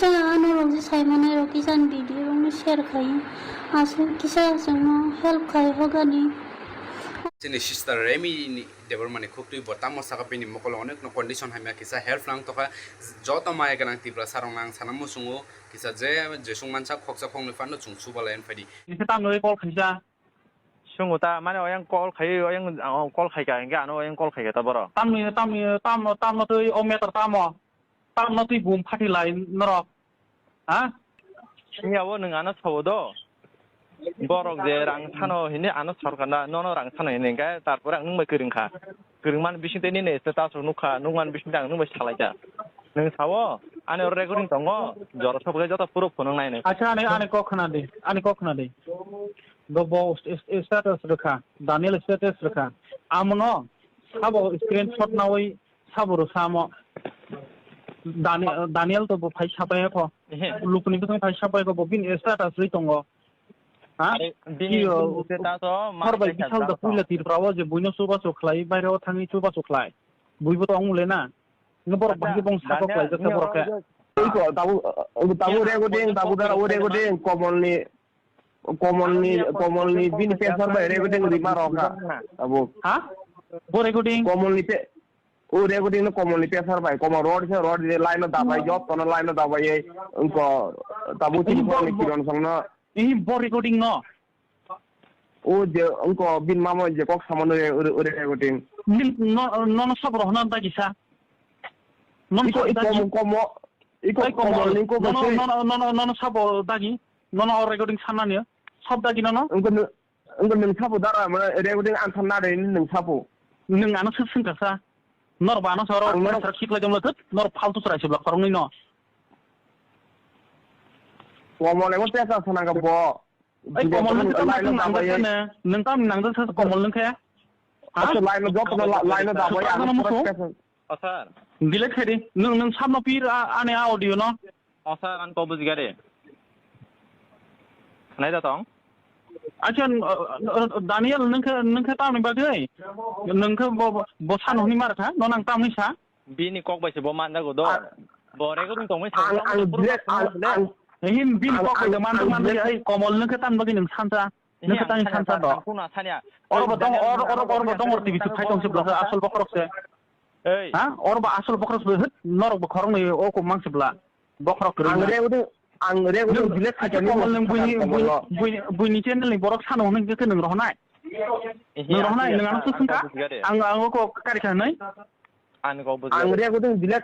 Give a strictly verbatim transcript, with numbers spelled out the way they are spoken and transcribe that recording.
Khe ano rok je sai manai rok kisa ni video rok no share khai. Aswk kisa chwng no help khai hogani. Chini sister Remi ni Debbarma ni khuktwi bo tamo saka bini mokol onek no condition hamya kisa help nang tokha. Joto maya gwnang Tiprasa rok nang sana muchungo kisa je jesung mansa khoksa khoknwi phano chwng chuba lai phaidi. Nisa tamo call khaisa. Sungo ta, mane oyang call khai, oyang, oh, call khai ka, hingke ano oyang call khai ka ta boro. Tamni, tamni, tam, tamno twi o meter tamo? Tamno twi bum phati lai norok? Ha? Iya, o nwng ano sawo do. Borok je rang sano hini ano sorkar na, nono rang sano hini, hingke tarpore ang nwng bai kwrwng kha. Kwrwng man bising tei nini status rok nukha, nukman bising tei ang nwng bai salai kha. Nwng sawo, ani oro recording tongo, jora sobo khe joto proof phunuk nai nai. Acha, ani, ani kok khna di, ani kok khna di. Bo, bo st-, st-, status rwkha, Daniel status rwkha. Amono sabo screenshot nawi sabo rwsa amo. Dani-, Daniel to bo phai sapai kho. Ehe. Lukuni bwskango phai sapai kho, bo bini status rwi tongo. Ha? Are, bini Iyo, status o ma hor bai khe bithal da sajak puila tong. Tirpra o je buino chubachu khlai, baire o thangwi chubachu khlai. Buibo to ongmole na. Nw borok Dada, bahai bong sakok dada, khlaijak khe nw borok khe. Iko, tabu, tabu Nw recording, tabu dara o recording, komolni, komolni, komolni bini pesar bai recording rima rokha. Tabu. Ha? Bo recording? Komolni pe-, o recording no komolni pesar bai, komol rod se rod je line no dabai, job tono line no dabai, ungko tabu tin bo, ni bo, kiron songno. Ih, bo recording no? O je ungko bin mamo je kok samano re, ore, ore recording. Nin no, no, no sab rohna dagi sa. Non iko, sab iko dagi. Komo, komo, iko ai komo, komo, iko nono, komo. Nono, nono, nono sab dagi. Nono o recording sanani. Sab dagi nono. Ungko nw, ungko nwng sabo dara, mane recording ang sanna de nwng sabo. Nwng ano sab sing kasa. Nor ba ano soro ang nor sar khik lai jom lathut, nor faltu chwrai sibla khoroknwi no. Komo lemo tesa sananga bo. Ai, Komol nwng tam line nang dabai. Nwng tam nang da sa Komol nwng khe? Ha? Acha, line job no, line dabai. Ano musu? O sir. Delete khe di. Nwng, nwng samno pir a-, ani audio no. O sir, ang ko bujigare. Nai da tong. Acha, n-, n-, Daniel nwng khe, nwng khe tamni bagwi? Nwng khe bo, bo, bo sano hwnwi mar kha? No nang tamni sa? Bini kok bai se bo manjago do. Bo recording tongmani ang, ang, ang, ang, Him, bini kok bai se manjak manjak ya, ai, Komol nwng khe tamni bagwi nwng sansa? Nwng khe tamni sansa do? Oro bo dong, oro, oro, oro bo dong, oro T V se phai tong se, asol bokhorok se. Ha? Oro bo asol bokhorok se, hit, norok bo khoroknwi o kok mang se bla. Bokhorok kwrwng. Ang recording, ang recording delete khaikha. Komol nwng buini, buini, buini channel ni borok sano hwnwi khe nwng rohonai. Nwng rohonai, nwng ano swngkha. Ang, ang o kok kari kha hwnwi. Ang recording delete